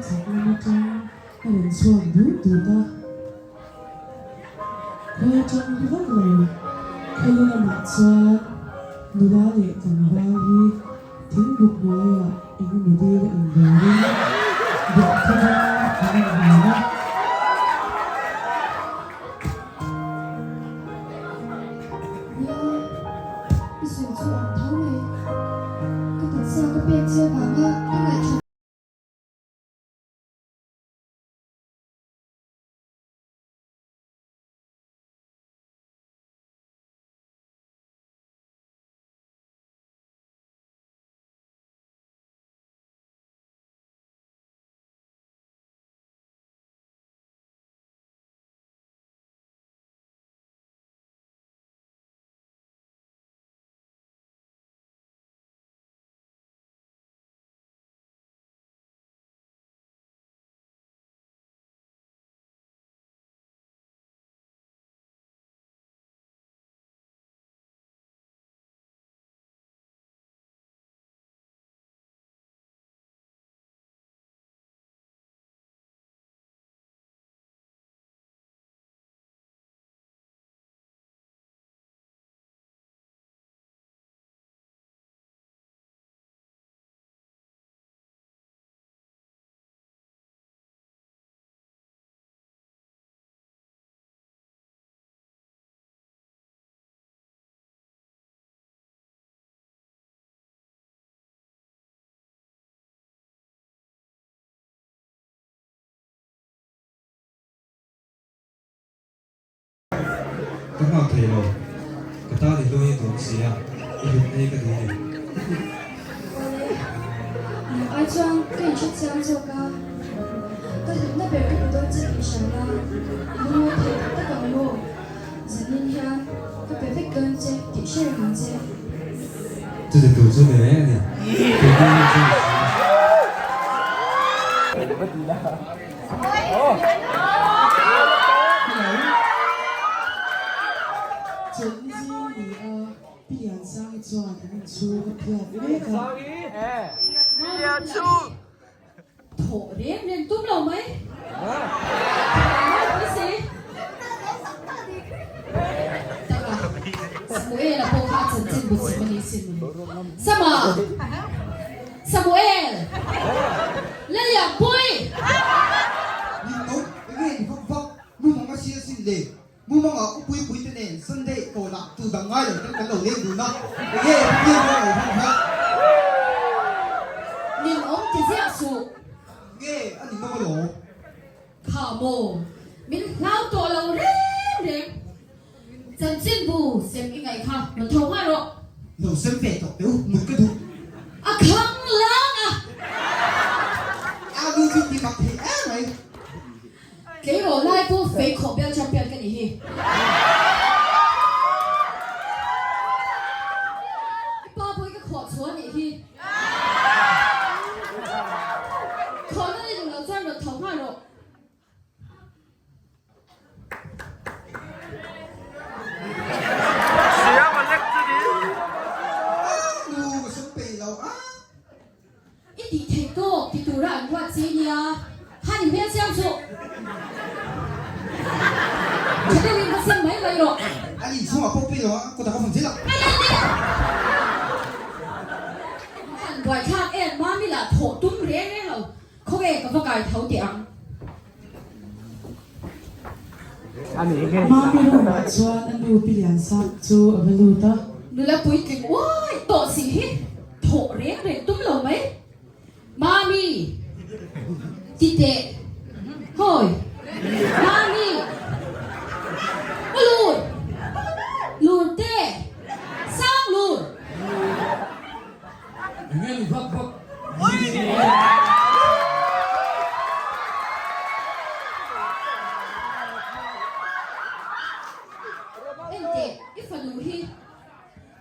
chhak lam atang a rawn chhuak dut dut a. Khua atang hla vak lo, khawlu lamah chuan nula leh tlangval hi thingbuk hnuaiah eng emaw dil a inbawrin biahthu var an inhlan a. Nia, i sawi chu ang tho mai. Ka taksa ka pek che avanga ka ngaihṭhat. Ka nghak thei lo, ka tan i hlui dawn si a, i hlut nei ka duh ni. Awle, nang ai chuan ka inhre chiang zawk a, ka hlutna ber ka pe dawn che tih hria la, i lungawi thei tak tak ang maw? Zanin hian ka pe vek dawn che tih hre reng ang che. Chuti tur chu ni reng a ni, tun hi chu ni si a. Chawlhni zing ni a, Pi Liansangi chuan an inchhung a phiat mek a. Thawh reng reng tum lo mai. Thawh mai si. Taka Samuel-a pawh kha a chanchin bu chim a ni sin mawle. Sama! Samuel! Lalianpui! Ni tawp enge ni vak vak mumang a sia sin le. Mumanga u Puipui te nen Sunday tawlah tu dang ngai lo ten kan lo leng dun a, enge Pathian ruang lo hmang hmang. Nin awm ti ziah suh. Nge a ni nawm alawm. Kha maw, min hlau tawh lo reng reng. Chanchinbu sem i ngaih kha rawn tho nghal rawh. Lo sem ve tawh teh u, mut ka duh. A khang lang a. A nu chu ti mak thei em mai. Tleirawl lai pawh fei khawh bial champion ka nih hi. I pa pawh hi ka khawh chhuah a nih hi. Khawhna nei duh lo chuan rawn tho nghal rawh. Nu ka sum peih lo a. I tih theih tawk ti tura an ruat che nia, khan i hmel chiang chu tha deuhin va sem mai mai rawh. An inchhungah pawh peih lo a, kawtah ka vawm zel a. Han buaithlak em, mami lah thawh tum reng reng lo, khawnge ka va kai tho teh ang. Mami room-ah chuan a nu Pi Liansang chu a va lut a. Nula puitling uai tawh si hi thawh reng reng tum lo mai. Mami! Ti teh. Hawi. Mami! U Lur! Lur te! Sang Lur! Enge ni vak vak Enteh, i fanu hi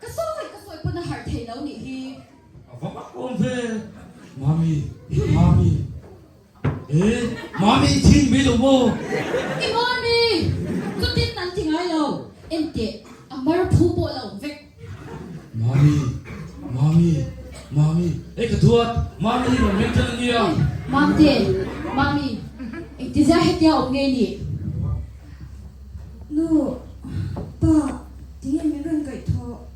ka sawi ka sawi pawn a harh thei lo nih hi. A va mak awm ve, Mami, Mami, e, Mami i thin mai lo maw? I Mami, chutin an ti ngai lo, enteh, a mar phu pawh lo vek. Mami, Mami, Mami, e ka duat, Mami hi rawn meng ṭan a nia. Mamte. Mami, engtizia hetia awm nge nih? Nu, pa, tinge min rawn kaih thawh?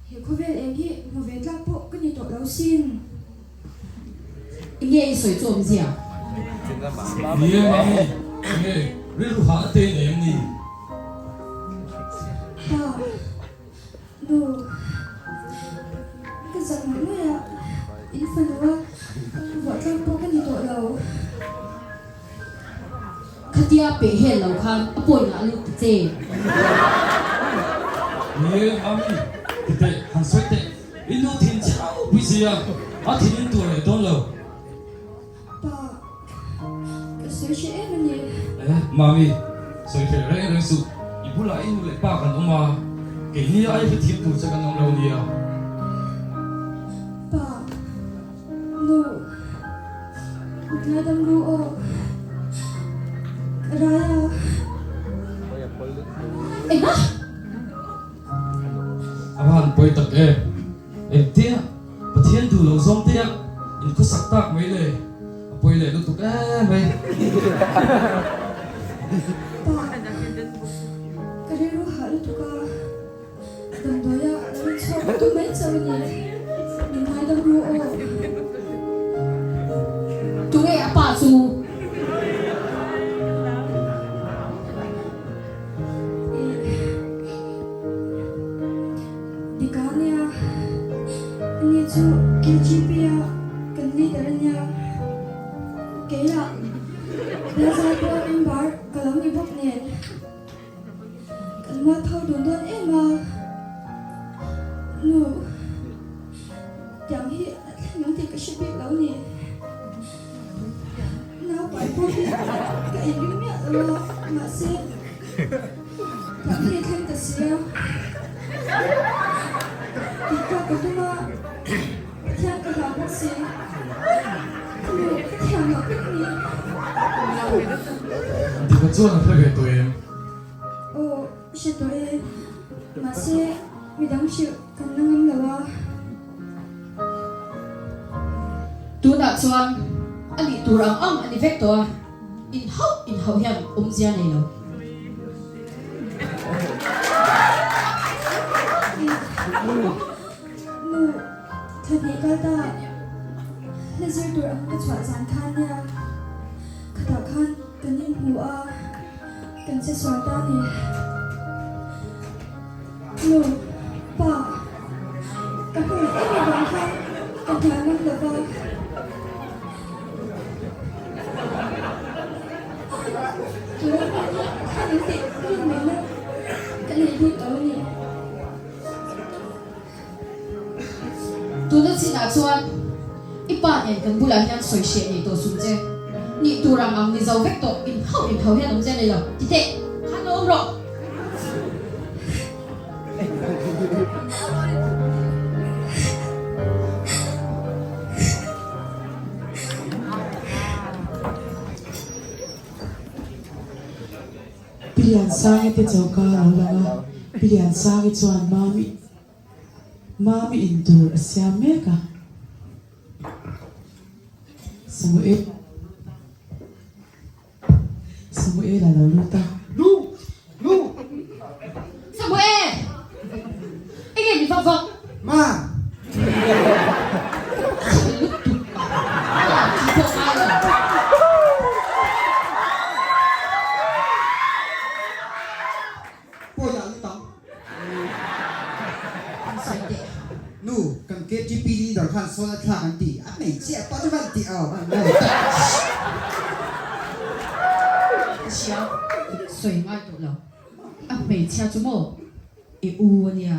He khawvel eng hi hmu ve tlak pawh ka ni tawh lo sin. Enge i sawi chu awmzia? Ni e Mami, enge rilru hah na te i nei em ni? Pa, nu, ka zak ngawih ngawih a, in fanu a vuah tlak pawh ka ni tawh lo. Khatia peh hel lo khan a pawina a lut ta che. Ni e Mami, ti teh, han sawi teh. I nu thin che rau pui sia, a thin in tur leh dawn lo. Pa, ka sawi hreh em a ni. Eh, Mami, sawi hreh reng reng suh. I bulah i nu leh pa kan awm a, keini ai hrethiam tur che kan awm lo nia. Pa, nu, ngaidam ru aw, ka rai a. Engah? A va han pawi tak em? Engtia Pathian duh lo zawng te a in khawsak tak mai le? A pawi leh lutuk em mai. Pa, ka rilru hah lutuk a, damdawi a lo in chhuak ka tum mai chauh a ni. Min ngaidam ru aw. Tunge a pa chu? Dika nia, ani chu KGP a kan leader a nia, keilah Biazai pawh member ka lo ni bawk nen kan mualpho dun dawn em a, nu tiang hi a thleng ang tih ka hre bik lo ni. Naupai pawh hi ka inring miah lo a, mahse tiang hi a thleng ta si a. Tih pawh ka tum a, Pathian ka hlau bawk si. Ka nu ka thiam loh vek a ni. Dika chuan a hre ve tawh em? Aw, hre tawh e. Mahse midang hrilh kan la ngam lo a. Tunah chuan a nih tur ang ang a ni vek tawh a, inhauh inhauh hian awmzia nei lo. Nu, thla hnih kal ta hla zir tur ang ka chhuah zan khan nia, khatah khan kan inhmu a, kan che sual ta a ni. Nu, pa, ka hmangaih em avang khan ka hnial ngam lo va. Tuna hman hi khan an tih rin mai na ka nei bik lo a ni. Tuna chinah chuan i pa nen kan bulah hian sawi hreh nei tawh sum che. Nih tur ang ang ni zo vek tawh inhauh inhauh hian awm che nei lo. Ti teh, khan lo awm rawh. Pi Liansangi te choka a lo lang a, Pi Liansangi chuan Mami Mami in tur a siam mek a. Samuel Samuel a lo lut a. Nu! Nu! Samuel! Enge ni vak vak? Ma! Chhe lutuk a, a la thi pawh ngai lo. Pawi ah lut ang. An sawi teh. Nu, kan KTP leader khan sawn a thlak an ti. A hmeichhia pawh chu van tih aw, van ngawi tak. Ka hria, sawi ngai tawh lo. A hmeichhia chu maw i u a nia.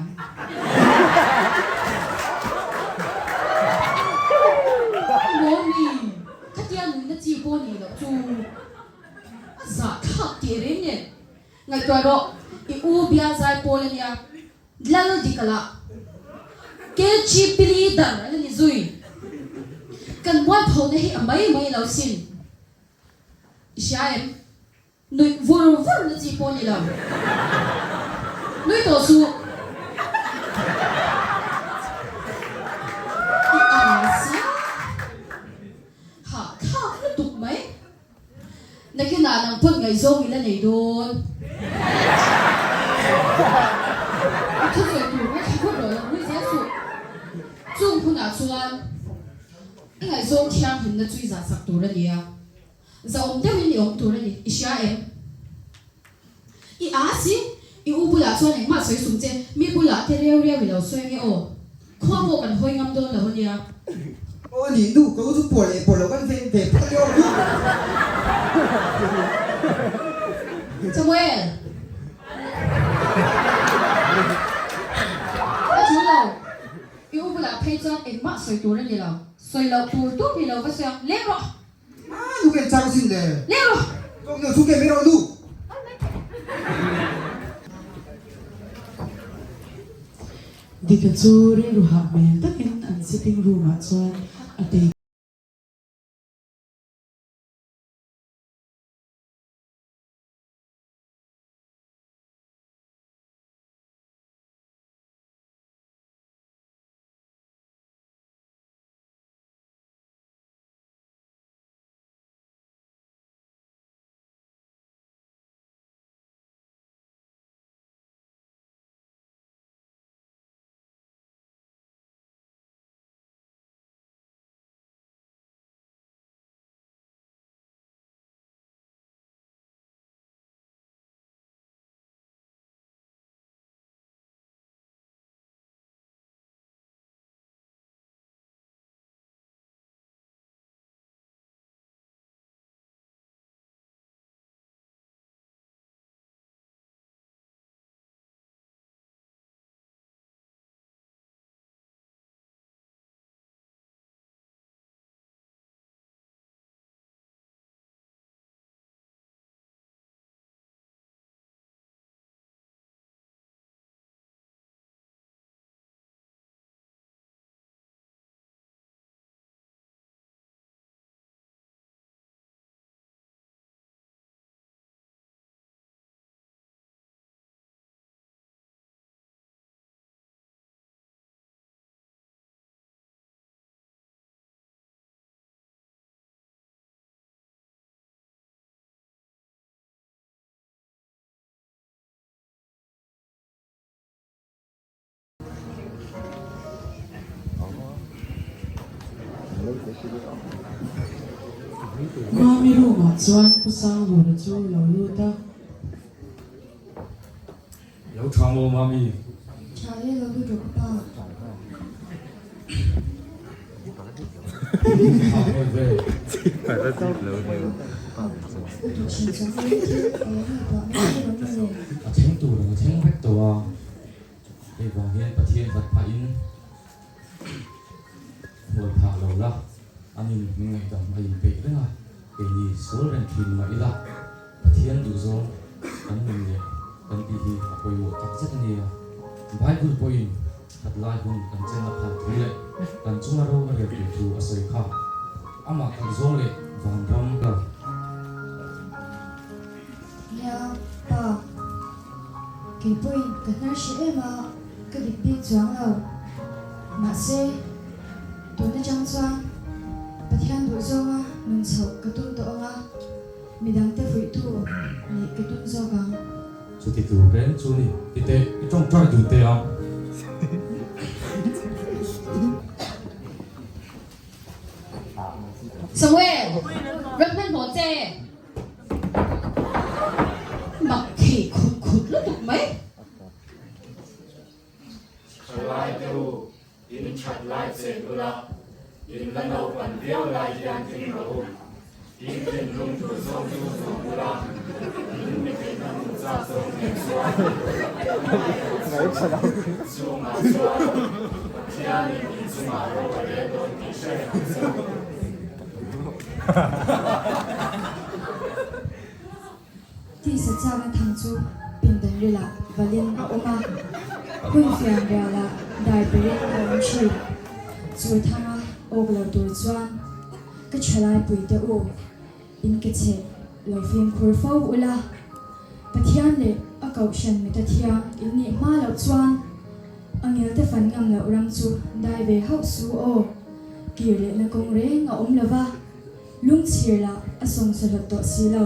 Mawmi, khatia nuihna chi pawh nih loh chu a zahthlak teh reng nen. Ngaihtuah rawh, i u bial zai pawl a nia, Lal dik a lah. KGP leader a la ni zui. Kan mualphona hi a mai mai lo sin. I hria em? Nuih vur vur na chi pawh a ni lo. Nui tawh suh. I ang sia. Hahthlak lutuk mai. Ngaihzawng i la nei dawn. I thusawi tur ngaithla phawt rawh lo nui zel suh. Chung hunah chuan i ngaihzawng thianghlimna chu i zahsak tur a ni a, zahawm deuhin i awm tur a ni. I hria em? I a si, i u bulah chuan engmah sawi sum che, mi bulah te reu reu i lo sawi ange aw. Khua pawh kan hawi ngam dawn lo a nia. Aw ni, nu ka u chu pawh leh pawh lo kan ven ve phawt ania aw nu. Samuel! A chu lo, i u bulah phei chuan engmah sawi tur a ni lo, sawi loh tur tur ni lo va sawi ang, leng rawh! Ah, nu ken chang sin le. Leng rawh! Chawk neu chu ken mai rawh nu. Dika chu rilru hah hmel takin an sitting room ah chuan a tei. Mami room ah chuan Pu Sanglura chu lo lut a. Lo tha maw Mami? Tha e lo lut rawh ka pa. Tha hmel ve. A thleng tur ang a thleng vek tawh a. Hei vang hian Pathian hlat phahin hmual phah lo la, anin min ngaihdam a inpeih reng a, keini sual reng thin mah ila Pathian duhzawng kan nun leh kan tih hi a pawimawh tak zet a nia. Bible pawhin that lai hun kan chen a phal thu leh kan chunga ro a rel tur thu a sawi kha. Amah kalhzawng leh vanram lo. Nia, pa. Kei pawhin ka hnar hreh em a, ka dik bik chuang lo. Mahse, tun atang chuan Pathian duh zawnga nun chhoh ka tum tawh ang a, midangte fuihtu nih ka tum zawk ang. Chuti tur reng chu ni, ti teh, i tawngtai dun teh ang. Samuel, ram hmanhmawh che. Mak thei khut khut lutuk mai. Thalai te u, in that lai chen ula, in la naupan viau lai hian ding rawh u. In thinlung tur zawng chu zawm ula, in mi theihna hmuh chak zawng nen chuan chungah chuan Pathianin in chungah ro a rel dawn tih hre reng ang che u. Tisa chakna thang chu pindan rilah valin a awm a, hun fian rialah dai berin a awm thin. Chu thanga awk lo tur chuan ka thalai pui te u, in ke chhe lo fimkhur fo ula, Pathian leh a kohhran mita thiang in nih hma loh chuan A ngelte fan ngam loh ram chu dai ve hauh su aw. Kir lehna kawng reng a awm lo va, lungchhir lah a sawngsaw hlawt tawh si lo.